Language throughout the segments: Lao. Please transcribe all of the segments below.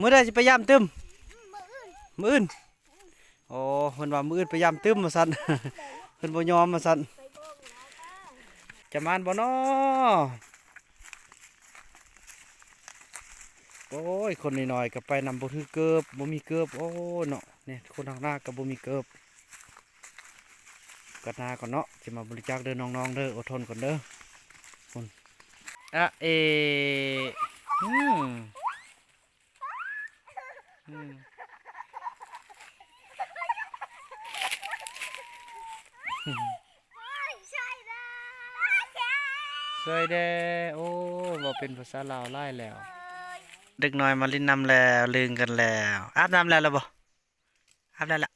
ມື້ໃດຊິໄປຢາມຕື່ມ? ມື້ອື່ນ ມື້ອື່ນ. ໂອ້ ເພິ່ນວ່າມື້ອື່ນໄປຢາມຕື່ມວ່າຊັ້ນ ເພິ່ນບໍ່ຍອມວ່າຊັ້ນ. ຈະມານບໍ່ນໍ? ໂອ້ຍ ຄົນນ້ອຍໆກໍໄປນຳບໍ່ຖືກເກີບ ບໍ່ມີເກີບ. ໂອ້ຍເນາະ ນີ້ຄົນທາງໜ້າກໍບໍ່ມີເກີບ. ກັດໜ້າກ່ອນເນາະ ຊິມາບໍລິຈາກເດີນ້ອງໆເດີ. ອົດທົນກ່ອນເດີ. ພຸ້ນ ອະເອ ອືມ ອືມ ຊ່ວຍແດ່. ໂອ້ ເວົ້າເປັນພາສາລາວຫຼາຍແລ້ວ. ເດັກນ້ອຍມາຫຼິ້ນນ້ຳແລ້ວ ລຶ້ງກັນແລ້ວ. ອາບນ້ຳແລ້ວລະບໍ່? ອາບແລ້ວລະ.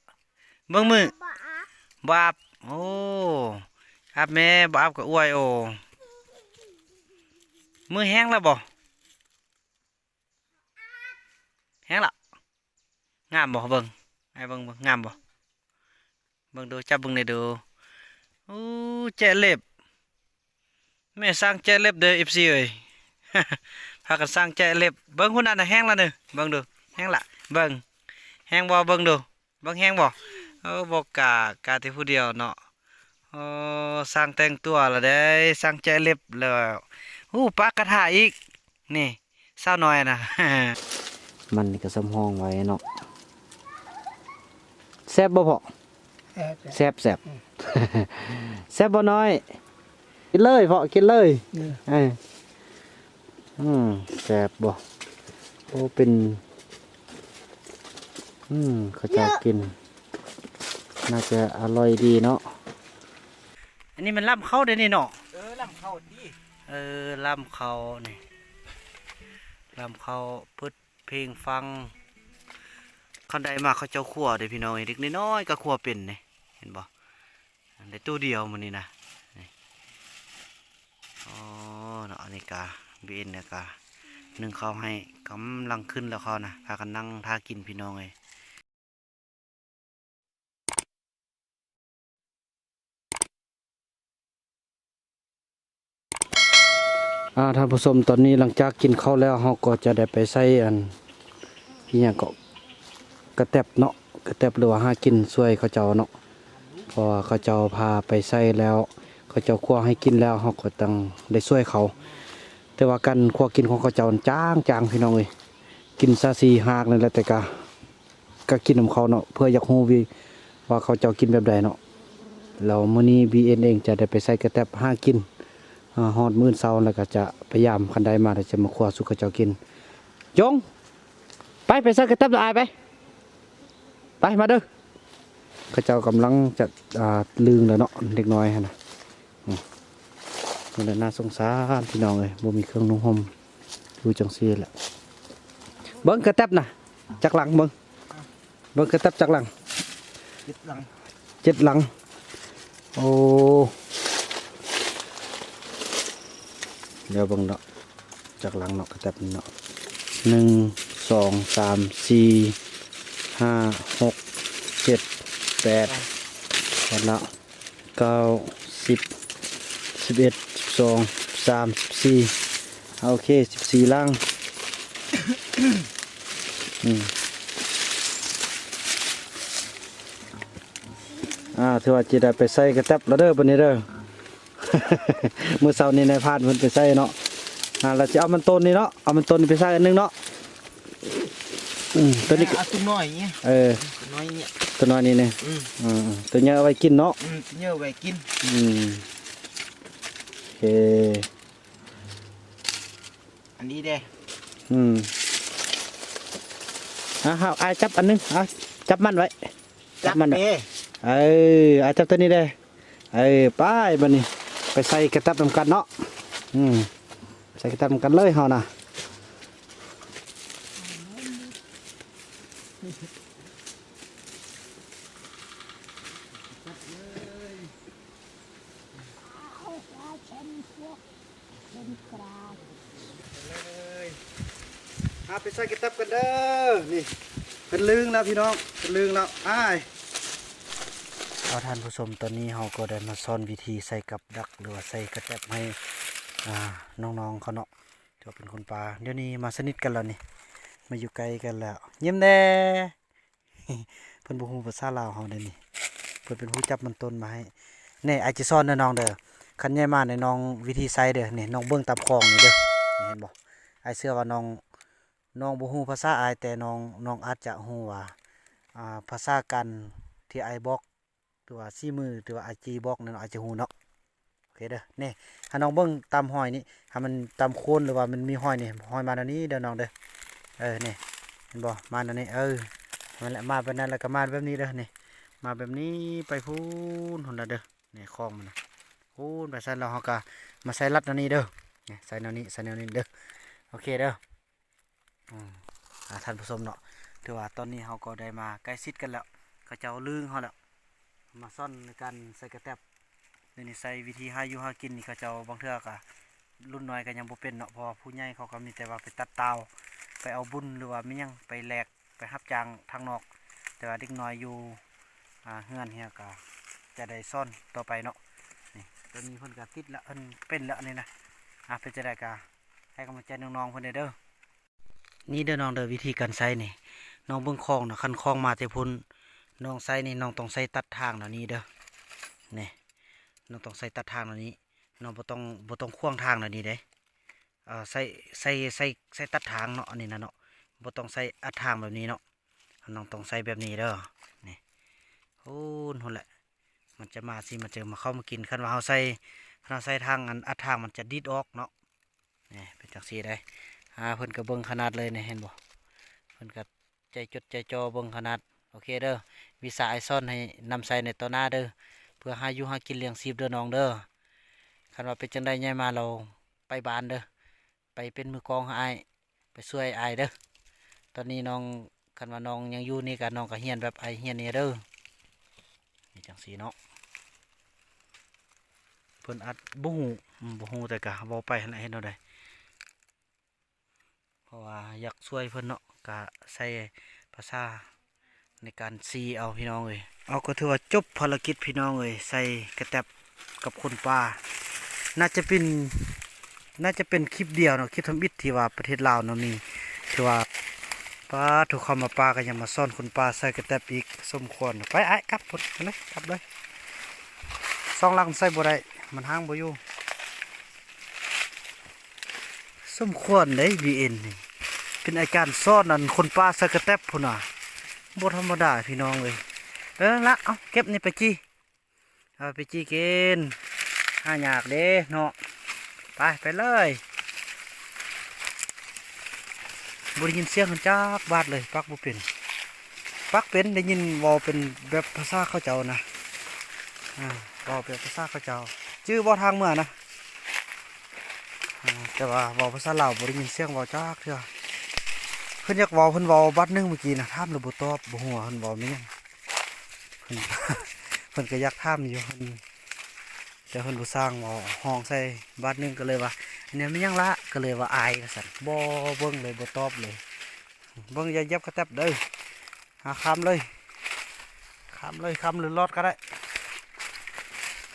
ເບິ່ງມື. ບໍ່ອາບ. ບໍ່ອາບ. ໂອ້ ອາບແມ້ ບໍ່ອາບກໍອວຍ. ໂອ້ ມືແຫ້ງລະບໍ່? ແຫ້ງລະ. ງາມບໍ່? ເບິ່ງ ໃຫ້ເບິ່ງ ເບິ່ງ ງາມບໍ່? ເບິ່ງດູ ຈັບເບິ່ງແດ່ດູ. ໂອ້ ແຈະເລັບ. ແມ່ຊ່າງແຈະເລັບເດີ ເອັຟຊີເອີຍ ພາກັນຊ່າງແຈະເລັບ. ເບິ່ງພຸ້ນນະ ແຫ້ງລະເນີ ເບິ່ງດູ ແຫ້ງລະ. ເບິ່ງ ແຫ້ງບໍ່? ເບິ່ງດູ ເບິ່ງແຫ້ງບໍ່? ໂອ້ ບໍ່ກ້າ ກ້າແຕ່ຜູ້ດຽວເນາະ. ໂອ້ ຊ່າງແຕ່ງຕົວລະເດ້ ຊ່າງແຈະເລັບແລ້ວ. ໂອ້ ປະກະທະອີກ ນີ້ ສາວນ້ອຍນະ. ມັນນີ້ກໍສຳຮອງໄວ້ເນາະ. ແຊບບໍ່ພໍ່? ແຊບ ແຊບ ແຊບ ອືມ ແຊບບໍ່ນ້ອຍ? ກິນເລີຍພໍ່ ກິນເລີຍ. ເອີ ເອີ ອືມ ແຊບບໍ່? ໂອ້ ເປັນ ອືມ ເຂົາເຈົ້າກິນ ໜ້າຈະອະລ່ອຍດີເນາະ. ອັນນີ້ມັນລຳເຂົ້າເດ້ນີ້ເນາະ. ເອີ ລຳເຂົ້າຕິ. ເອີ ລຳເຂົ້ານີ້ ລຳເຂົ້າ ເປີດເພງຟັງ. ຄັນໄດ້ມາເຂົາເຈົ້າຄົວເດ້ພີ່ນ້ອງເອີຍ ເດັກນ້ອຍໆກໍຄົວເປັນເດ້ ເຫັນບໍ່? ໄດ້ໂຕດຽວມື້ນີ້ນະ ນີ້. ອໍ ເນາະ ອັນນີ້ກະ ບີເອັນ ກະ ໜຶ້ງເຂົ້າໃຫ້ ກຳລັງຂຶ້ນແລ້ວເຂົານະ ພາກັນນັ່ງຖ້າກິນພີ່ນ້ອງເອີຍ. ອ່າ ທ່ານຜູ້ຊົມ ຕອນນີ້ຫຼັງຈາກກິນເຂົ້າແລ້ວ ເຮົາກໍຈະໄດ້ໄປໃສ່ອັນ ອີຫຍັງເກາະ ກະແຕັບເນາະ ກະແຕັບ ຫຼືວ່າຫາກິນຊ່ວຍເຂົາເຈົ້າເນາະ ເພາະວ່າເຂົາເຈົ້າພາໄປໃສ່ແລ້ວ ເຂົາເຈົ້າຄົວໃຫ້ກິນແລ້ວ ເຮົາກໍຕ້ອງໄດ້ຊ່ວຍເຂົາ. ແຕ່ວ່າການຄົວກິນຂອງເຂົາເຈົ້າຈາງໆ ພີ່ນ້ອງເອີຍ ກິນຊາສີ່ຮາກນີ້ແຫຼະ ແຕ່ກະ ກະກິນນຳເຂົາເນາະ ເພື່ອຢາກຮູ້ວິ ວ່າເຂົາເຈົ້າກິນແບບໃດເນາະ. ແລ້ວມື້ນີ້ ບີເອັນ ເອງຈະໄດ້ໄປໃສ່ກະແຕັບຫາກິນ ຮອດມື້ເຊົ້າແລ້ວກະຈະໄປຢາມ ຄັນໄດ້ມາແລ້ວຈະມາຄົວສູ່ເຂົາເຈົ້າກິນ. ຢົງ ໄປ ໄປໃສ່ກະແຕັບລະອາຍ ໄປ ໄປ ມາເດີ. ເຂົາເຈົ້າກຳລັງຈະ ອ່າ ລຶ້ງແລ້ວເນາະ ເດັກນ້ອຍຫັ້ນນະ. ອືມ ນີ້ແຫຼະ ໜ້າສົງສານພີ່ນ້ອງເອີຍ ບໍ່ມີເຄື່ອງນຸ່ງຫົ່ມ ຢູ່ຈັ່ງຊີ້ແຫຼະ. ເບິ່ງກະແຕັບນະ ຈັກຫຼັງເບິ່ງ ເບິ່ງກະແຕັບຈັກຫຼັງ? ເຈັດຫຼັງ ເຈັດຫຼັງ. ໂອ້ ດຽວເບິ່ງເນາະ ຈັກຫຼັງເນາະ ກະແຕັບນີ້ເນາະ ໜຶ່ງ ສອງ ສາມ ສີ່ ຫ້າ ຫົກ ເຈັດ ແປດ ແປດແລ້ວ. ເກົ້າ ສິບ ສິບເອັດ ສິບສອງ ສິບສາມ ສິບສີ່ ໂອເຄ ສິບສີ່ຫຼັງ. ອືມ ອ່າ ຖືວ່າຈະໄດ້ໄປໃສ່ກະແຕັບແລ້ວເດີ ບັດນີ້ເດີ. ມື້ເຊົ້ານີ້ນາຍພານເພິ່ນໄປໃສ່ເນາະ. ອ່າ ແລ້ວຊິເອົາມັນຕົ້ນນີ້ເນາະ ເອົາມັນຕົ້ນນີ້ໄປໃສ່ອັນໜຶ່ງເນາະ. ອືມ ໂຕນີ້ ເອົາໂຕນ້ອຍນີ້ ເອີ ໂຕນ້ອຍນີ້ ໂຕນ້ອຍນີ້ນີ້ ອືມ ເອີ ໂຕໃຫຍ່ເອົາໄວ້ກິນເນາະ ອືມ ໂຕໃຫຍ່ເອົາໄວ້ກິນ ອືມ ໂອເຄ ອັນນີ້ເດ້ ອືມ ອ່າ ເອົາ ອ້າຍຈັບອັນໜຶ່ງ ອ່າ ຈັບມັນໄວ້ ຈັບມັນ ເອີ ອ້າຍຈັບໂຕນີ້ເດ້. ເອີ ໄປ ບັດນີ້ໄປໃສ່ກະແຕັບນຳກັນເນາະ. ອືມ ໃສ່ກະແຕັບນຳກັນເລີຍເຮົານະ. ເອົາໄປໃສ່ກະແຕັບກັນເດີ. ນີ້ ເພິ່ນລຶ້ງແລ້ວພີ່ນ້ອງ ເພິ່ນລຶ້ງແລ້ວ ອ້າຍ. ເອົາ ທ່ານຜູ້ຊົມ ຕອນນີ້ເຮົາກໍໄດ້ມາສອນວິທີໃສ່ກັບດັກ ຫຼືວ່າໃສ່ກະແຕັບໃຫ້ ອ່າ ນ້ອງໆເຂົາເນາະ ຖືວ່າເປັນຄົນປ່າ. ດຽວນີ້ມາສະໜິດກັນແລ້ວນີ້ ມາຢູ່ໃກ້ກັນແລ້ວ ຍິ້ມແດ່. ເພິ່ນບໍ່ຮູ້ພາສາລາວເຮົາເດ້ນີ້ ເພິ່ນເປັນຜູ້ຈັບມັນຕົ້ນມາໃຫ້. ນີ້ ອ້າຍຈະສອນເດີນ້ອງເດີ ຄັນໃຫຍ່ມາໃນນ້ອງວິທີໃຊ້ເດີ. ນີ້ ນ້ອງເບິ່ງຕາມຂອງນີ້ເດີ ນີ້ເຫັນບໍ່? ອ້າຍເຊື່ອວ່ານ້ອງ ນ້ອງບໍ່ຮູ້ພາສາອ້າຍ ແຕ່ນ້ອງ ນ້ອງອາດຈະຮູ້ວ່າ ອ່າ ພາສາການທີ່ອ້າຍບອກ ຫຼືວ່າສີມື ຫຼືວ່າອາຈີບອກນັ້ນ ອາດຈະຮູ້ເນາະ. ໂອເຄເດີ ນີ້ ໃຫ້ນ້ອງເບິ່ງຕາມຮອຍນີ້ ໃຫ້ມັນຕາມໂຄນ ຫຼືວ່າມັນມີຮອຍນີ້ ຮອຍມາແນວນີ້ເດີນ້ອງເດີ. ເອີ ນີ້ ເຫັນບໍ່? ມາແນວນີ້ ເອີ ນັ້ນແຫຼະ ມາແບບນັ້ນ ແລ້ວກໍມາແບບນີ້ເດີ. ນີ້ ມາແບບນີ້ໄປພຸ້ນ ພຸ້ນລະເດີ. ນີ້ ຂອງມັນນະ ພຸ້ນໄປຊັ້ນ ແລ້ວເຮົາກໍມາໃສ່ລັດແນວນີ້ເດີ. ນີ້ ໃສ່ແນວນີ້ ໃສ່ແນວນີ້ເດີ. ໂອເຄເດີ. ອືມ ອາ ທ່ານຜູ້ຊົມເນາະ ຖືວ່າຕອນນີ້ເຮົາກໍໄດ້ມາໃກ້ຊິດກັນແລ້ວ ເຂົາເຈົ້າລຶ້ງເຮົາແລ້ວ ມາສອນໃນການໃສ່ກະແຕັບ. ດຽວນີ້ໃຊ້ວິທີຫາຢູ່ຫາກິນນີ້ ເຂົາເຈົ້າບາງເທື່ອກໍລຸ້ນນ້ອຍກໍຍັງບໍ່ເປັນເນາະ ເພາະວ່າຜູ້ໃຫຍ່ເຂົາກໍມີແຕ່ວ່າໄປຕັດຕ່າວ ໄປເອົາບຸນ ຫຼືວ່າແມ່ນຫຍັງ ໄປແລກ ໄປຮັບຈ້າງທາງນອກ ແຕ່ວ່າເດັກນ້ອຍຢູ່ ອ່າ ເຮືອນເຮົາກໍຈະໄດ້ສອນຕໍ່ໄປເນາະ. ນີ້ ຕອນນີ້ເພິ່ນກໍຕິດແລ້ວ ເພິ່ນເປັນແລ້ວນີ້ນະ. ອ່າ ເປັນຈັ່ງໃດກໍໃຫ້ກຳລັງໃຈນ້ອງໆເພິ່ນແດ່ເດີ. ນີ້ເດີນ້ອງເດີ ວິທີການໃຊ້ນີ້ ນ້ອງເບິ່ງຂອງນະ ຄັນຂອງມາແຕ່ພຸ້ນ ນ້ອງໃຊ້ນີ້ ນ້ອງຕ້ອງໃຊ້ຕັດທາງແນວນີ້ເດີ. ນີ້ ນ້ອງຕ້ອງໃຊ້ຕັດທາງແນວນີ້ ນ້ອງບໍ່ຕ້ອງ ບໍ່ຕ້ອງຂວາງທາງແນວນີ້ເດ້. ເອີ ໃຊ້ ໃຊ້ ໃຊ້ ໃຊ້ຕັດທາງເນາະ ອັນນີ້ນະເນາະ ບໍ່ຕ້ອງໃຊ້ອັດທາງແບບນີ້ເນາະ. ນ້ອງຕ້ອງໃຊ້ແບບນີ້ເດີ. ນີ້ ໂອ້ ພຸ້ນແຫຼະ ມັນຈະມາຊິ ມັນຈະມາເຂົ້າມາກິນ. ຄັນວ່າເຮົາໃຊ້ ຄັນເຮົາໃຊ້ທາງອັນອັດທາງ ມັນຈະດີດອອກເນາະ. ນີ້ ເປັນຈັ່ງຊີ້ເດ້. ອ່າ ເພິ່ນກໍເບິ່ງຂະໜາດເລີຍນີ້ ເຫັນບໍ່? ເພິ່ນກໍໃຈຈົດໃຈຈໍ່ເບິ່ງຂະໜາດ. ໂອເຄເດີ ວິຊາອ້າຍສອນໃຫ້ນຳໃຊ້ໃນຕໍ່ໜ້າເດີ ເພື່ອຫາຢູ່ຫາກິນລ້ຽງຊີບເດີນ້ອງເດີ. ຄັນວ່າເປັນຈັ່ງໃດໃຫຍ່ມາ ລາວໄປບ້ານເດີ ໄປເປັນມືກອງໃຫ້ອ້າຍ ໄປຊ່ວຍອ້າຍເດີ. ຕອນນີ້ນ້ອງ ຄັນວ່ານ້ອງຍັງຢູ່ນີ້ກະ ນ້ອງກະຮຽນແບບອ້າຍຮຽນນີ້ເດີ. ນີ້ ຈັ່ງຊີ້ເນາະ ເພິ່ນອາດບໍ່ຮູ້ ອືມ ບໍ່ຮູ້ ແຕ່ກະເວົ້າໄປຫັ້ນແຫຼະ ເຮັດແນວໃດ ເພາະວ່າຢາກຊ່ວຍເພິ່ນເນາະ ກະໃຊ້ພາສາ ໃນການຊີ້ເອົາພີ່ນ້ອງເອີຍ. ເອົາ ກໍຖືວ່າຈົບພາລະກິດພີ່ນ້ອງເອີຍ ໃສ່ກະແຕັບກັບຄົນປ່າ. ໜ້າຈະເປັນ ໜ້າຈະເປັນຄລິບດຽວເນາະ ຄລິບທຳອິດທີ່ວ່າປະເທດລາວເນາະມີ ຖືວ່າ ປາດໂທ້ ເຂົ້າມາປ່າກໍຍັງມາສອນຄົນປ່າໃສ່ກະແຕັບອີກ ສົມຄວນ. ໄປອ້າຍ ກັບພຸ້ນເລີຍ ກັບເລີຍ ສອງຫຼັງໃສ່ບໍ່ໄດ້ ມັນຫ້າງບໍ່ຢູ່. ສົມຄວນເດ້ ບີເອັນນີ້ ເປັນອາຈານສອນອັນຄົນປ່າໃສ່ກະແຕັບພຸ້ນນະ ບໍ່ທຳມະດາພີ່ນ້ອງເອີຍ. ເອີ ລະ ເອົາ ເກັບນີ້ໄປຈີ່ ເອົາໄປຈີ່ກິນ ຫາຍາກເດ້ເນາະ. ໄປ ໄປເລີຍ. ບໍ່ໄດ້ຍິນສຽງເພິ່ນຈັກບາດເລີຍ ປັກບໍ່ເປັນ. ປັກເປັນ ໄດ້ຍິນເວົ້າເປັນແບບພາສາເຂົາເຈົ້ານະ ອ່າ ເວົ້າແບບພາສາເຂົາເຈົ້າ. ຈື່ບໍ່ທາງເມືອນະ? ອ່າ ແຕ່ວ່າເວົ້າພາສາລາວບໍ່ໄດ້ຍິນສຽງເວົ້າຈັກເທື່ອ. ເພິ່ນຢາກເວົ້າ ເພິ່ນເວົ້າບາດໜຶ່ງມື້ກີ້ນະ ຖາມແລ້ວບໍ່ຕອບ ບໍ່ຮູ້ວ່າເພິ່ນເວົ້າແມ່ນຫຍັງ. ເພິ່ນ ເພິ່ນກໍຢາກຖາມຢູ່ ເພິ່ນ ແຕ່ເພິ່ນບໍ່ຊ່າງເວົ້າ ຮ້ອງໃສ່ບາດໜຶ່ງ ກໍເລີຍວ່າ ແນວແມ່ນຫຍັງລະ ກໍເລີຍວ່າອາຍວ່າຊັ້ນ. ບໍ່ເບິ່ງເລີຍ ບໍ່ຕອບເລີຍ. ເບິ່ງຢ່າຢຽບກະແຕັບເດີ. ຫາຂ້າມເລີຍ ຂ້າມເລີຍ ຂ້າມຫຼືລອດກໍໄດ້.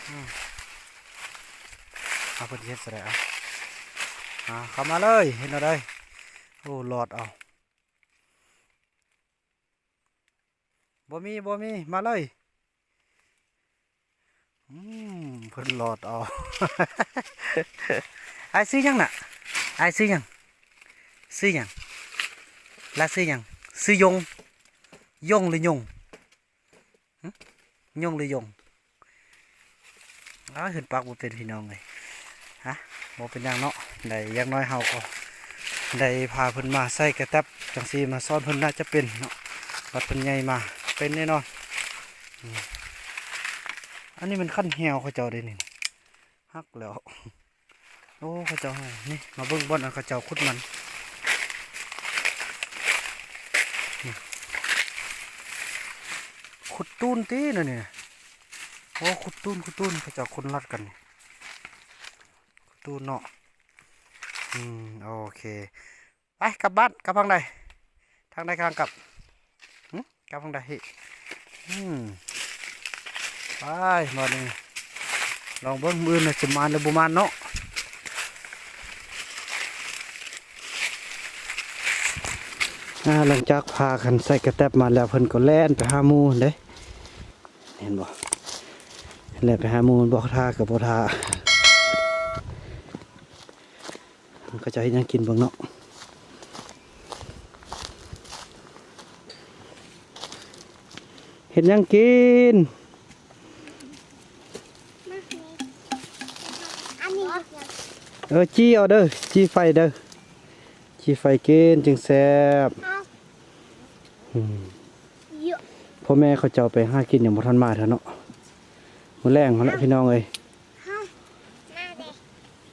ອືມ ເອົາ ເພິ່ນຊິເຮັດໃສ່ໄດ້ ເອົາ ຫາເຂົ້າມາເລີຍ. ເຫັນແນວໃດ? ໂອ້ ລອດເອົາ. ບໍ່ມີ ບໍ່ມີ ມາເລີຍ. ອືມ ເພິ່ນລອດເອົາ. ອ້າຍຊື່ຫຍັງນະ? ອ້າຍຊື່ຫຍັງ? ຊື່ຫຍັງ? ລະຊື່ຫຍັງ? ຊື່ຢົງ ຢົງຫຼືຍົງ? ຫຶ? ຍົງຫຼືຍົງ? ອ້າຍ ຂຶ້ນປັກບໍ່ເປັນພີ່ນ້ອງເອີຍ. ຮະ ບໍ່ເປັນຫຍັງເນາະ ໄດ້ ຢ່າງໜ້ອຍເຮົາກໍໄດ້ພາເພິ່ນມາໃສ່ກະແຕັບຈັ່ງຊີ້ ມາສອນເພິ່ນໜ້າຈະເປັນເນາະ. ບັດເພິ່ນໃຫຍ່ມາເປັນແນ່ນອນ. ອືມ ອັນນີ້ແມ່ນຄັນແຮວເຂົາເຈົ້າເດ້ນີ້ ຫັກແລ້ວ. ໂອ້ ເຂົາເຈົ້າໃຫ້ ນີ້ ມາເບິ່ງບ່ອນອັນເຂົາເຈົ້າຂຸດມັນ ນີ້ ຂຸດຕູນຕິ ນັ້ນນີ້. ໂອ້ ຂຸດຕູນ ຂຸດຕູນ ເຂົາເຈົ້າຂຸດລັດກັນນີ້ ຂຸດຕູນເນາະ. ອືມ ໂອເຄ ໄປກັບບ້ານ ກັບທາງໃດ? ທາງໃດກຳລັງກັບ? ຫຶ? ກັບທາງໃດ? ອືມ ໄປ ບາດນີ້ລອງເບິ່ງ ມື້ອື່ນວ່າຊິມານຫຼືບໍ່ມານເນາະ. ອາ ຫຼັງຈາກພາກັນໃສ່ກະແຕັບມາແລ້ວ ເພິ່ນກໍແລ່ນໄປຫາໝູ່ເດ້ ເຫັນບໍ່? ແລ່ນໄປຫາໝູ່ ບໍ່ຖ້າກໍບໍ່ຖ້າ ເຂົາເຈົ້າເຮັດຫຍັງກິນເບິ່ງເນາະ ເຮັດຫຍັງກິນ? ອັນນີ້ ເອີ ຈີ່ເອົາເດີ ຈີ່ໄຟເດີ ຈີ່ໄຟກິນຈຶ່ງແຊບ ອືມ ເຍາະ ພໍ່ແມ່ເຂົາເຈົ້າໄປຫາກິນຍັງບໍ່ທັນມາເທື່ອເນາະ ມື້ແລງຫັ້ນແຫຼະ ເອົາ ພີ່ນ້ອງເອີຍ ເອົາ ມາເດ້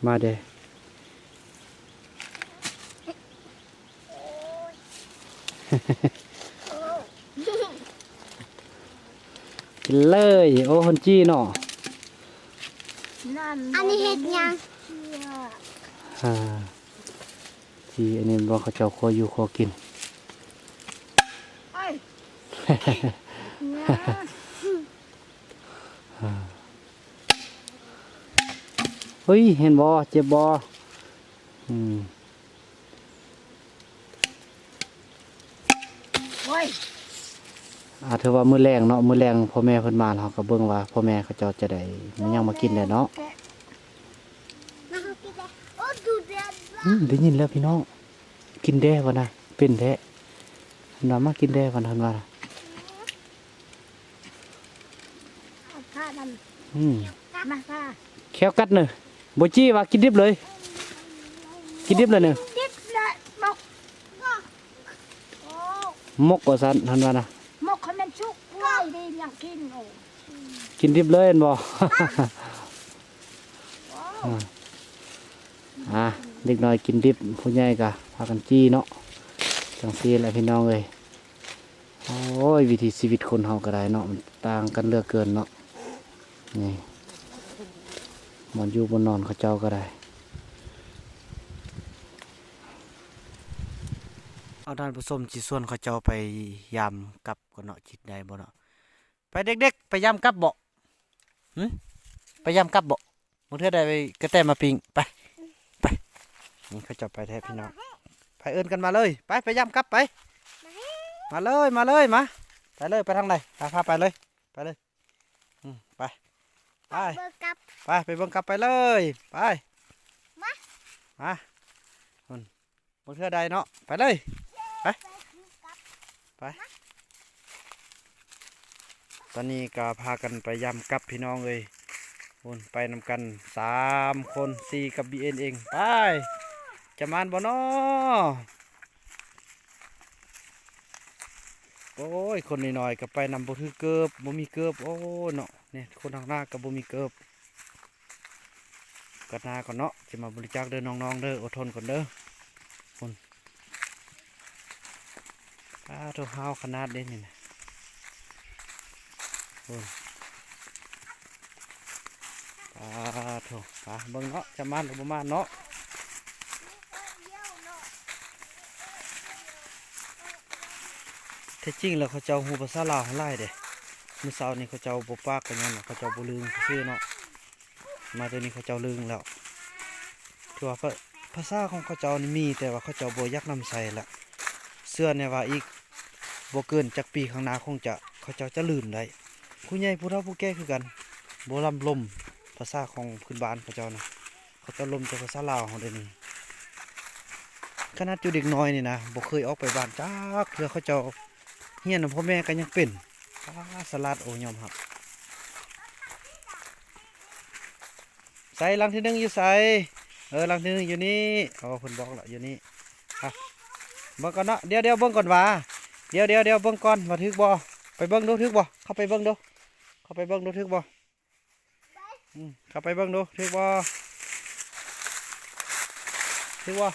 ມາເດ້. ກິນເລີຍ ໂອ້ ເພິ່ນຈີ່ເນາະ ອັນນີ້ເຮັດຫຍັງ? ອາ ຈີ່ ອັນນີ້ບໍ່ ເຂົາເຈົ້າຄົວຢູ່ຄົວກິນ ເອີຍ ເຮີ້ຍ ເຫັນບໍ່? ເຈັບບໍ່? ອືມ ໂອ້ຍ ອາ ຖືວ່າມື້ແລງເນາະ ມື້ແລງພໍ່ແມ່ເພິ່ນມາ ເຮົາກໍເບິ່ງວ່າພໍ່ແມ່ເຂົາເຈົ້າຈະໄດ້ມີຫຍັງມາກິນແດ່ເນາະ ມາເຮົາກິນແດ່ ໂອ້ ດູແດດ ອືມ ໄດ້ຍິນແລ້ວພີ່ນ້ອງ ກິນແດ່ວ່ານະ ເປັນແທ້ ເພິ່ນວ່າ ມາກິນແດ່ວ່ານະ ເພິ່ນວ່ານະ. ເອົາຜ້ານຳ ອືມ ມາ ຜ້າ ແຂ້ວກັດເນີ ບໍ່ຈີ່ວ່າກິນດິບເລີຍ ກິນດິບເລີຍເນີ ກິນດິບເລີຍ ໝົກ ໂອ້ ໝົກວ່າຊັ້ນ ເພິ່ນວ່ານະ ໝົກໃຫ້ມັນສຸກ ໂອ້ຍ ດີຫຍັງກິນ ໂອ້ ກິນດິບເລີຍແມ່ນບໍ່? ໂອ້ ອາ ເດັກນ້ອຍກິນດິບ ຜູ້ໃຫຍ່ກໍພາກັນຈີ່ເນາະ ຈັ່ງຊີ້ແຫຼະພີ່ນ້ອງເອີຍ. ໂອ້ຍ ວິຖີຊີວິດຄົນເຮົາກໍໄດ້ເນາະ ມັນຕ່າງກັນເຫຼືອເກີນເນາະ ນີ້ ບ່ອນຢູ່ບ່ອນນອນເຂົາເຈົ້າກໍໄດ້ ເອົາ ທ່ານຜູ້ຊົມ ຊິຊວນເຂົາເຈົ້າໄປຢາມກັບກ່ອນເນາະ ຊິໄດ້ບໍ່ເນາະ ໄປເດັກໆ ໄປຢາມກັບບໍ່? ຫຶ ໄປຢາມກັບບໍ່? ບາງເທື່ອໄດ້ກະແຕມາປີ້ງ ໄປ ໄປ ນີ້ເຂົາເຈົ້າໄປແທ້ພີ່ນ້ອງ ໄປເອີ້ນກັນມາເລີຍ ໄປ ໄປຢາມກັບໄປ ມາເລີຍ ມາເລີຍ ມາ ໄປເລີຍ ໄປທາງໃດ ພາ ພາໄປເລີຍ ໄປເລີຍ ອືມ ໄປ ໄປ ເບິ່ງກັບ ໄປ ໄປເບິ່ງກັບໄປເລີຍ ໄປ ມາ ມາ ພຸ້ນ ບາງເທື່ອໄດ້ເນາະ ໄປເລີຍ ໄປ ໄປ ຕອນນີ້ກໍພາກັນໄປຢາມກັບພີ່ນ້ອງເອີຍ ພຸ້ນ ໄປນຳກັນສາມຄົນ ຊີກັບບີເອັນເອງ ໄປ ຈະໝານບໍ່ນໍ? ໂອ້ຍ ຄົນນ້ອຍໆກໍໄປນຳບໍ່ຖືກເກີບ ບໍ່ມີເກີບ ໂອ້ຍເນາະ ນີ້ ຄົນທາງໜ້າກໍບໍ່ມີເກີບ. ກັດໜ້າກ່ອນເນາະ ຈະມາບໍລິຈາກເດີນ້ອງໆເດີ ອົດທົນກ່ອນເດີ ພຸ້ນ ປາໂທ້ ຫ້າວຂະໜາດເດ້ນີ້ນະ ພຸ້ນ ປາໂທ້ ປາເບິ່ງເນາະ ຈະໝານຫຼືບໍ່ໝານເນາະ. ແທ້ຈິງແລ້ວເຂົາເຈົ້າຮູ້ພາສາລາວເຮົາຫຼາຍເດ້ ມື້ເຊົ້ານີ້ເຂົາເຈົ້າບໍ່ປາກກໍຍ້ອນວ່າເຂົາເຈົ້າບໍ່ລຶ້ງຊື່ໆເນາະ. ມາແຕ່ນີ້ເຂົາເຈົ້າລຶ້ງແລ້ວ ຖືວ່າພາ ພາສາຂອງເຂົາເຈົ້ານີ້ມີ ແຕ່ວ່າເຂົາເຈົ້າບໍ່ຢາກນຳໃຊ້ລະ ເຊື່ອແນ່ວ່າອີກບໍ່ເກີນຈັກປີຂ້າງໜ້າຄົງຈະ ເຂົາເຈົ້າຈະລືມໄດ້ ຜູ້ໃຫຍ່ຜູ້ເຖົ້າຜູ້ແກ່ຄືກັນ ບໍ່ລຳລົມພາສາຂອງພື້ນບ້ານເຂົາເຈົ້ານະ ເຂົາເຈົ້າລົມແຕ່ພາສາລາວເຮົາເດນີ້ ຂະໜາດຢູ່ເດັກນ້ອຍນີ້ນະ ບໍ່ເຄີຍອອກໄປບ້ານຈັກເທື່ອ ເຂົາເຈົ້າຮຽນນຳພໍ່ແມ່ກໍຍັງເປັນ ອາ ສະຫຼາດ ໂອ ຍອມຮັບ. ໃສ ຫຼັງທີໜຶ່ງຢູ່ໃສ? ເອີ ຫຼັງທີໜຶ່ງຢູ່ນີ້ ໂອ ເພິ່ນບອກແລ້ວຢູ່ນີ້ ໄປ ເບິ່ງກ່ອນເນາະ ດຽວໆ ເບິ່ງກ່ອນວ່າ ດຽວໆ ເບິ່ງກ່ອນວ່າຖືກບໍ່ ໄປເບິ່ງດູ ຖືກບໍ່ ເຂົ້າໄປເບິ່ງດູ ເຂົ້າໄປເບິ່ງດູ ຖືກບໍ່ ອືມ ເຂົ້າໄປເບິ່ງດູ ຖືກບໍ່ ຖືກບໍ່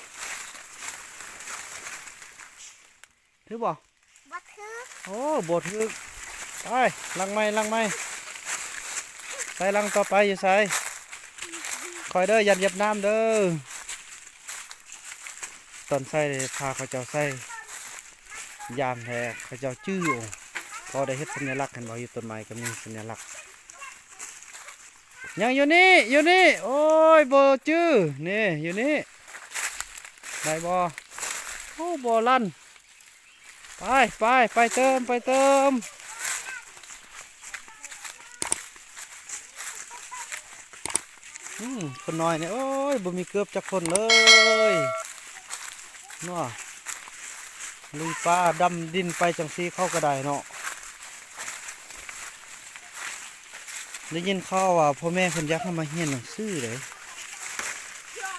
ຖືກບໍ່? ບໍ່ຖືກ ໂອ້ ບໍ່ຖືກ ໄປ ຫຼັງໃໝ່ ຫຼັງໃໝ່ ໃສ່ຫຼັງຕໍ່ໄປຢູ່ໃສ? ຄ່ອຍເດີ ຢ່າຢຽບນ້ຳເດີ ຕອນໃສ່ ພາເຂົາເຈົ້າໃສ່ ຢາມແທ້ ເຂົາເຈົ້າຈື່ ໂອ ພໍໄດ້ເຮັດສັນຍະລັກ ເຫັນບໍ່ ຢູ່ຕົ້ນໄມ້ກໍມີສັນຍະລັກ ຍັງຢູ່ນີ້ ຢູ່ນີ້ ໂອ້ຍ ບໍ່ຈື່ ນີ້ ຢູ່ນີ້ ໄດ້ບໍ່? ໂອ້ ບໍ່ລັ່ນ ໄປ ໄປ ໄປເຕີມ ໄປເຕີມ. ອືມ ຄົນນ້ອຍນີ້ ໂອ້ຍ ບໍ່ມີເກີບຈັກຄົນເລີຍເນາະ. ລຸຍປ່າດຳດິນໄປຈັ່ງຊີ້ເຂົາກໍໄດ້ເນາະ. ໄດ້ຍິນຂ່າວວ່າພໍ່ແມ່ເພິ່ນຢາກໃຫ້ມາຮຽນໜັງສືເດ້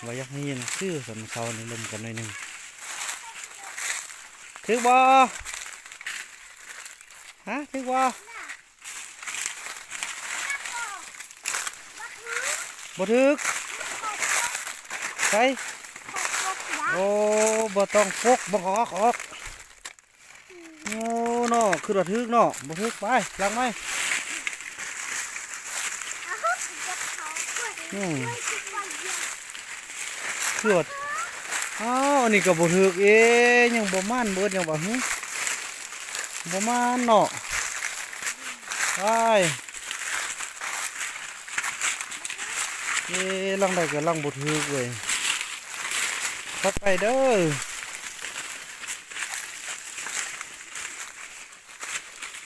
ວ່າຢາກໃຫ້ຮຽນໜັງສື. ຕອນເຊົ້ານີ້ລົມກັນໜ້ອຍໜຶ່ງ. ຖືກບໍ່? ຮະ? ຖືກບໍ່? ບໍ່ຖືກ. ໃສ? ໂອ້ ບໍ່ຕ້ອງປົກ ບັງອອກ ອອກ. ໂອ້ເນາະ ຄືວ່າຖືກເນາະ. ບໍ່ຖືກ. ໄປ ຫຼັງໄມ້. ອືມ ເກືອດ. ອ້າວ ອັນນີ້ກໍບໍ່ຖືກເອ ຍັງບໍ່ໝານເບີດຫຍັງຫວາຫື? ບໍ່ໝານເນາະ. ໄປ ເອ ຫຼັງໃດກໍຫຼັງບໍ່ຖືກເວີຍ. ຖັດໄປເດີ້.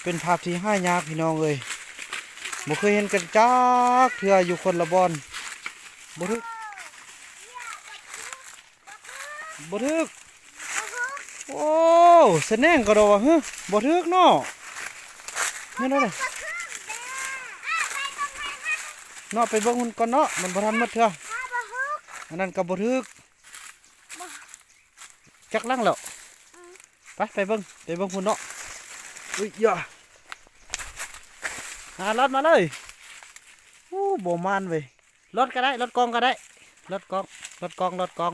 ເປັນພາບທີ່ຫາຍາກພີ່ນ້ອງເອີຍ ບໍ່ເຄີຍເຫັນກັນຈັກເທື່ອ ຢູ່ຄົນລະບ່ອນ. ບໍ່ຖືກ ບໍ່ຖືກ. ໂອ້ ສະແໜງກໍດອກວ່າ ຮຶ ບໍ່ຖືກເນາະ. ແມ່ນແລ້ວເນາະ ໄປເບິ່ງມັນກ່ອນເນາະ ມັນບໍ່ທັນໝົດເທື່ອ. ອັນນັ້ນກໍບໍ່ຖືກ. ຈັກຫຼັງແລ້ວ. ໄປ ໄປເບິ່ງ ໄປເບິ່ງພຸ້ນເນາະ. ອຸ້ຍຢາ ອາ ລອດມາເລີຍ. ໂອ້ ບໍ່ໝານເວີຍ. ລອດກໍໄດ້ ລອດກອງກໍໄດ້ ລອດກອງ ລອດກອງ ລອດກອງ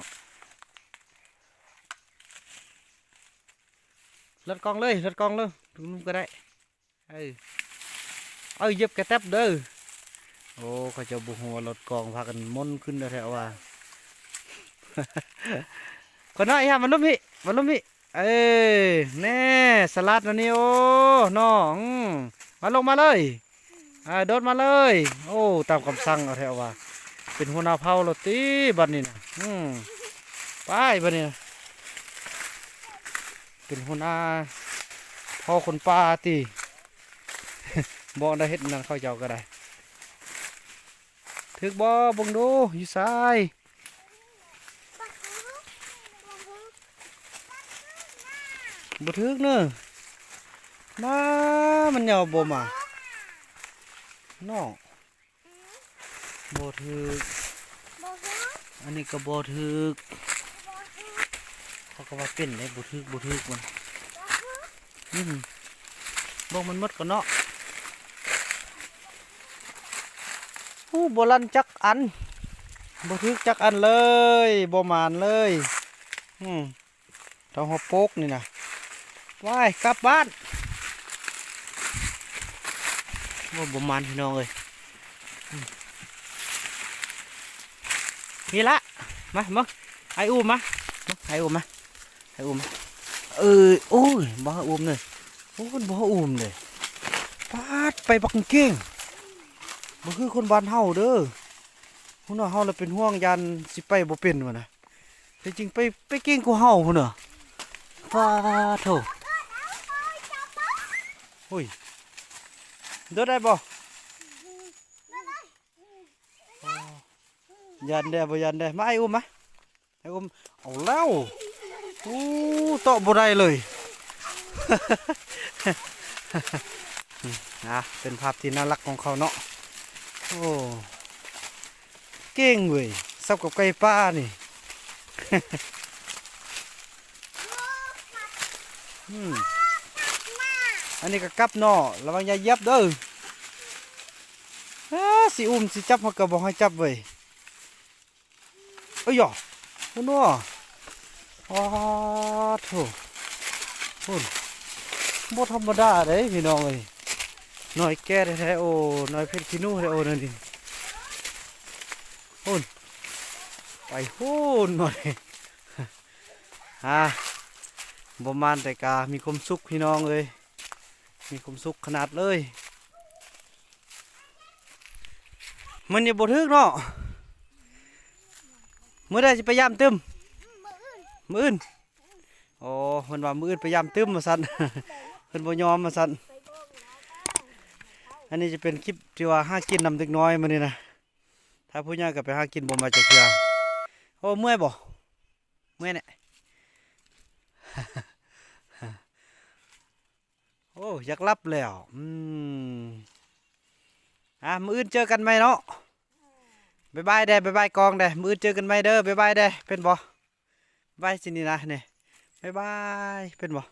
ລອດກອງເລີຍ ລອດກອງເລີຍ ທຸ່ມໆກໍໄດ້. ເອີ ເອີ ຢຽບກະແຕັບເດີ້. ໂອ້ ເຂົາເຈົ້າບໍ່ຮູ້ວ່າລົດກອງພາກັນມົນຂຶ້ນແທ້ໆວ່າ. ຄົນນ້ອຍ ມາລົມພີ້ ມາລົມພີ້. ເອີ ແນ່ ສະຫຼາດນະນີ້ ໂອ້ ນ້ອງ. ອືມ ມາລົງມາເລີຍ. ເອີ ໂດດມາເລີຍ. ໂອ້ ຕາມຄຳສັ່ງເອົາແທ້ວ່າ ເປັນຫົວໜ້າເຜົ່າແລ້ວຕິບັດນີ້ນະ. ອືມ ໄປບັດນີ້ນະ ເປັນຫົວໜ້າເຜົ່າຄົນປ່າຕິ. ບໍ່ໄດ້ເຮັດນັ້ນເຂົາເຈົ້າກໍໄດ້. ຖືກບໍ່? ເບິ່ງດູ ຢູ່ໃສ? ບໍ່ຖືກເນີ. ມາ ມັນຍັງບໍ່ມາເນາະ. ບໍ່ຖືກ. ອັນນີ້ກໍບໍ່ຖືກ. ເຂົາກໍວ່າເປັນເດ້ ບໍ່ຖືກ ບໍ່ຖືກມັນ. ອືມ ເບິ່ງມັນໝົດກ່ອນເນາະ. ໂອ້ ບໍ່ລັ່ນຈັກອັນ ບໍ່ຖືກຈັກອັນເລີຍ ບໍ່ໝານເລີຍ. ອືມ ເທົ່າຫົວໂປກນີ້ນະ. ໄປ ກັບບ້ານ. ໂອ້ ບໍ່ໝານພີ່ນ້ອງເອີຍ. ອືມ ນີ້ລະ ມາ ມາ ອ້າຍອູ້ມາ ມາ ອ້າຍອູ້ມາ ອ້າຍອູ້ມາ. ເອີ ໂອ້ຍ ບໍ່ໃຫ້ອູ້ມເລີຍ. ໂອ້ ມັນບໍ່ໃຫ້ອູ້ມເລີຍ. ປາດ ໄປບັກເກັ່ງ ບໍ່ຄືຄົນບ້ານເຮົາເດີ້. ຫົວໜ້າເຮົາລະເປັນຫ່ວງ ຢ້ານຊິໄປບໍ່ເປັນວ່ານະ. ແທ້ຈິງໄປ ໄປເກັ່ງກວ່າເຮົາພຸ້ນນະ. ປາໂທ້ ໂອ້ຍ ໂດດໄດ້ບໍ່? ຢ້ານແດ່ ບໍ່ຢ້ານແດ່. ມາ ອ້າຍອຸ້ມມາ ອ້າຍອຸ້ມ. ເອົາແລ້ວ ໂອ້ ເຕາະບໍ່ໄດ້ເລີຍ. ນະ ເປັນພາບທີ່ໜ້າລັກຂອງເຂົາເນາະ. ໂອ້ ເກັ່ງເວີຍ ສ່ຳກັບໄກ່ປ່ານີ້. ອືມ ອັນນີ້ກໍກັບເນາະ ລະວັງຢ່າຢຽບເດີ້. ເອີ ຊິອຸ້ມຊິຈັບ ເຮົາກໍບໍ່ໃຫ້ຈັບເວີຍ. ເອີຍ ພຸ້ນເນາະ. ປາໂທ້ ພຸ້ນ ບໍ່ທຳມະດາເດ້ພີ່ນ້ອງເອີຍ. ໜ່ວຍແກ່ແທ້ໆ ໂອ້ ໜ່ວຍເຜັດຂີ້ໜູແທ້ໆ ໂອ້ ນັ້ນນີ້ ພຸ້ນ ໄປພຸ້ນໜ່ອຍ. ອ່າ ບໍ່ໝານແຕ່ກະມີຄວາມສຸກພີ່ນ້ອງເອີຍ ມີຄວາມສຸກຂະໜາດເລີຍ. ມັນຍັງບໍ່ຖືກເນາະ. ມື້ໃດຊິໄປຢາມຕື່ມ? ມື້ອື່ນ. ມື້ອື່ນ. ໂອ້ ເພິ່ນວ່າມື້ອື່ນໄປຢາມຕື່ມວ່າຊັ້ນ ເພິ່ນບໍ່ຍອມວ່າຊັ້ນ. ອັນນີ້ຈະເປັນຄລິບທີ່ວ່າຫາກິນນຳເດັກນ້ອຍມື້ນີ້ນະ ຖ້າຜູ້ໃຫຍ່ກໍໄປຫາກິນບໍ່ມາຈັກເທື່ອ. ໂອ້ ເມື່ອຍບໍ່? ເມື່ອຍແນະ. ໂອ້ ຢາກຫຼັບແລ້ວ. ອືມ ອ່າ ມື້ອື່ນເຈີກັນໃໝ່ເນາະ. ບາຍບາຍແດ່ ບາຍບາຍກ້ອງແດ່ ມື້ອື່ນເຈີກັນໃໝ່ເດີ ບາຍບາຍແດ່ ເປັນບໍ່? ບາຍຊິນີ້ນະ ນີ້ ບາຍບາຍ ເປັນບໍ່?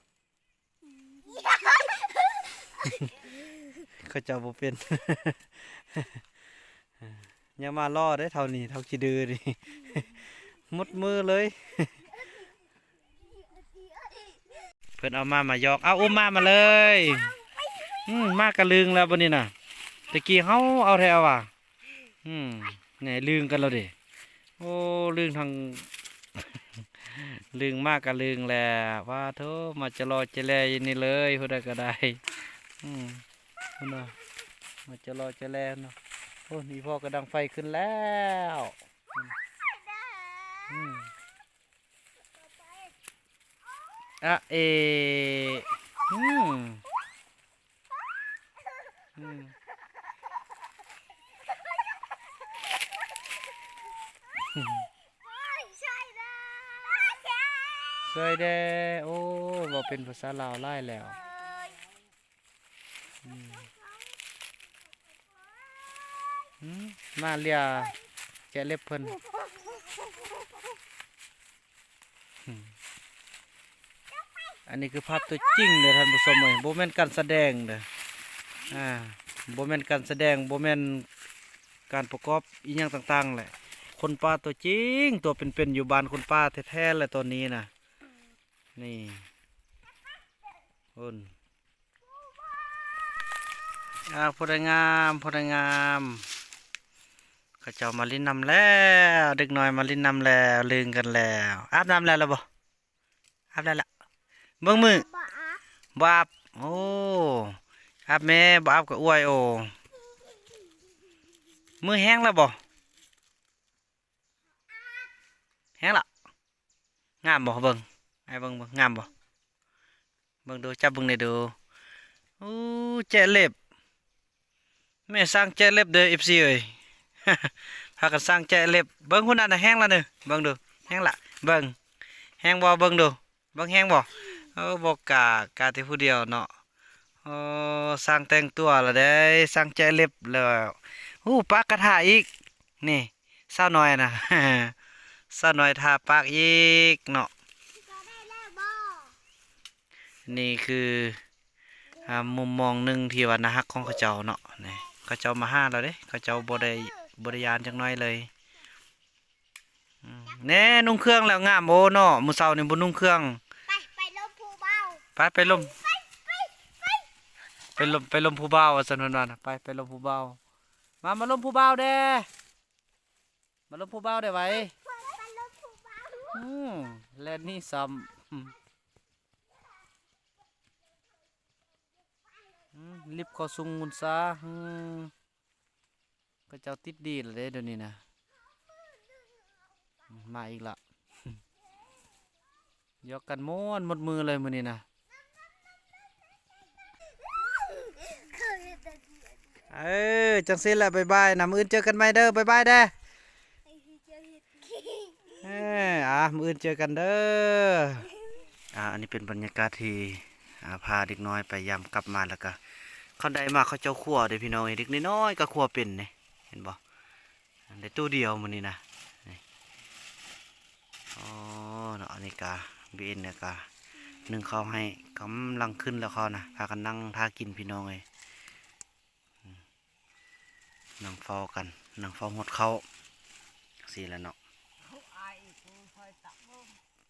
ເຂົາເຈົ້າບໍ່ເປັນ. ຢ່າມາຫຼໍ່ເດ້ ເທົ່ານີ້ ເທົ່າຂີ້ດື້ນີ້ ໝົດມືເລີຍ. ເພິ່ນເອົາມາ ມາຢອກ ເອົາ ອຸ້ມມາ ມາເລີຍ. ອືມ ມາກະລຶງແລ້ວບັດນີ້ນະ ແຕ່ກີ້ເຮົາເອົາແທ້ວ່າ. ອືມ ແນ່ ລຶງກັນແລ້ວເດ້. ໂອ້ ລຶງທັງ ລຶງມາກະລຶງແລ້ວ. ປາໂທ້ ມາຈະຫຼໍ່ຈະແຫຼຢູ່ນີ້ເລີຍ ຜູ້ໃດກໍໄດ້. ອືມ ພຸ້ນນະ ມາຈະຫຼໍ່ຈະແຫຼເນາະ. ໂອ້ ອີ່ພໍ່ກໍດັງໄຟຂຶ້ນແລ້ວ. ອືມ ອະເອ ອືມ ອືມ ຊ່ວຍແດ່. ໂອ້ ເວົ້າເປັນພາສາລາວຫຼາຍແລ້ວ. ອືມ ອືມ ມາເລຍ ແຈະເລັບເພິ່ນ. ອືມ ອັນນີ້ຄືພາບຕົວຈິງເດີທ່ານຜູ້ຊົມເອີຍ ບໍ່ແມ່ນການສະແດງເດີ. ອ່າ ບໍ່ແມ່ນການສະແດງ ບໍ່ແມ່ນການປະກອບອີ່ຫຍັງຕ່າງໆແຫຼະ ຄົນປ່າຕົວຈິງ ຕົວເປັນໆ ຢູ່ບ້ານຄົນປ່າແທ້ໆແຫຼະຕອນນີ້ນະ. ນີ້ ໂອ້ນ ອ່າ ຜູ້ໃດງາມ ຜູ້ໃດງາມ. ເຂົາເຈົ້າມາຫຼິ້ນນຳແລ້ວ ເດັກນ້ອຍມາຫຼິ້ນນຳແລ້ວ ລຶງກັນແລ້ວ. ອາບນ້ຳແລ້ວລະບໍ່? ອາບແລ້ວລະ. ເບິ່ງມື ບໍ່ອາບ ບໍ່ອາບ. ໂອ້ ອາບແມ່ ບໍ່ອາບກໍອວຍ. ໂອ້ ມືແຫ້ງແລ້ວບໍ່? ແຫ້ງລະ. ງາມບໍ່? ເບິ່ງ ໃຫ້ເບິ່ງ ເບິ່ງ ງາມບໍ່? ເບິ່ງດູ ຈັບເບິ່ງແດ່ດູ. ໂອ້ ແຈະເລັບ ແມ່ຊ່າງແຈະເລັບເດີ ເອັຟຊີເອີຍ ພາກັນຊ່າງແຈະເລັບ. ເບິ່ງພຸ້ນນະ ແຫ້ງລະເນີ ເບິ່ງດູ ແຫ້ງລະ. ເບິ່ງ ແຫ້ງບໍ່? ເບິ່ງດູ ເບິ່ງແຫ້ງບໍ່? ໂອ້ ບໍ່ກ້າ ກ້າແຕ່ຜູ້ດຽວເນາະ. ໂອ້ ຊ່າງແຕ່ງຕົວລະເດ້ ຊ່າງແຈະເລັບແລ້ວ. ໂອ້ ປາກກະທາອີກ ນີ້ ສາວນ້ອຍນະ ສາວນ້ອຍທາປາກອີກເນາະ. ນີ້ຄື ອ່າ ມຸມມອງໜຶ່ງທີ່ວ່າໜ້າຮັກຂອງເຂົາເຈົ້າເນາະ. ນີ້ ເຂົາເຈົ້າມາຫາລາວເດ້ ເຂົາເຈົ້າບໍ່ໄດ້ ບໍ່ໄດ້ຢ້ານຈັກໜ້ອຍເລີຍ. ອືມ ແນ່ ນຸ່ງເຄື່ອງແລ້ວງາມ. ໂອ້ເນາະ ມື້ເຊົ້ານີ້ບໍ່ນຸ່ງເຄື່ອງ. ໄປ ໄປລົມຜູ້ບ່າວ ໄປ ໄປລົມ ໄປ ໄປ ໄປ ໄປລົມ ໄປລົມຜູ້ບ່າວວ່າຊັ້ນເພິ່ນວ່ານະ. ໄປ ໄປລົມຜູ້ບ່າວ. ມາ ມາລົມຜູ້ບ່າວແດ່ ມາລົມຜູ້ບ່າວແດ່ໄວ. ອືມ ແລ່ນໜີຊ້ຳ. ອືມ ອືມ ລິບເຂົ້າຊຸງມຸນຊາ. ອືມ ເຂົາເຈົ້າຕິດດີແລ້ວເດ້ດຽວນີ້ນະ. ມາອີກລະ ຢອກກັນມ່ວນໝົດມື້ເລີຍມື້ນີ້ນະ. ເອີ ຈັ່ງຊີ້ແຫຼະ ບາຍບາຍນະ ມື້ອື່ນເຈີກັນໃໝ່ເດີ ບາຍບາຍແດ່. ເອີ ອ່າ ມື້ອື່ນເຈີກັນເດີ. ອ່າ ອັນນີ້ເປັນບັນຍາກາດທີ່ ອ່າ ພາເດັກນ້ອຍໄປຢາມກັບມາ ແລ້ວກະຄັນໄດ້ມາເຂົາເຈົ້າຄົວເດ້ພີ່ນ້ອງເອີຍ. ເດັກນ້ອຍໆກໍຄົວເປັນເດ້ ເຫັນບໍ່? ໄດ້ໂຕດຽວມື້ນີ້ນະ. ນີ້ ອໍ ເນາະ ອັນນີ້ກະ ບີເອັນ ນີ້ກະ ໜຶ້ງເຂົ້າໃຫ້ ກຳລັງຂຶ້ນແລ້ວເຂົ້ານະ. ພາກັນນັ່ງຖ້າກິນພີ່ນ້ອງເອີຍ. ອືມ ນັ່ງເຝົ້າກັນ ນັ່ງເຝົ້າຮອດເຂົ້າ ຈັ່ງຊີ້ແຫຼະເນາະ.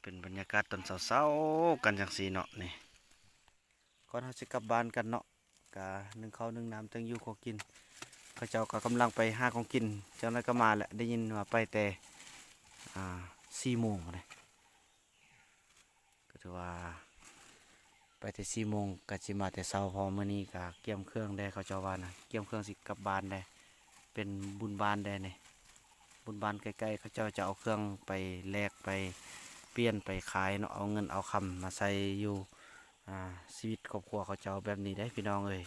ເປັນບັນຍາກາດຕອນເຊົ້າໆກັນຈັ່ງຊີ້ເນາະ. ນີ້ ກ່ອນເຮົາຊິກັບບ້ານກັນເນາະ ກະໜຶ້ງເຂົ້າໜຶ້ງນ້ຳ ເຖິງຢູ່ຂອງກິນ. ເຂົາເຈົ້າກໍກຳລັງໄປຫາຂອງກິນ ຈັກໜ້ອຍກໍມາແຫຼະ. ໄດ້ຍິນວ່າໄປແຕ່ ອ່າ ສີ່ໂມງເດ້. ກໍຖືວ່າໄປແຕ່ສີ່ໂມງ ກໍຊິມາແຕ່ເຊົ້າ ເພາະມື້ນີ້ກໍກຽມເຄື່ອງແດ່ ເຂົາເຈົ້າວ່ານະ ກຽມເຄື່ອງຊິກັບບ້ານແດ່. ເປັນບຸນບ້ານແດ່ນີ້ ບຸນບ້ານໃກ້ໆ ເຂົາເຈົ້າຈະເອົາເຄື່ອງໄປແລກໄປ ປ່ຽນໄປຂາຍເນາະ ເອົາເງິນເອົາຄຳມາໃຊ້ຢູ່ ອ່າ ຊີວິດຄອບຄົວເຂົາເຈົ້າແບບນີ້ເດ້ພີ່ນ້ອງເອີຍ.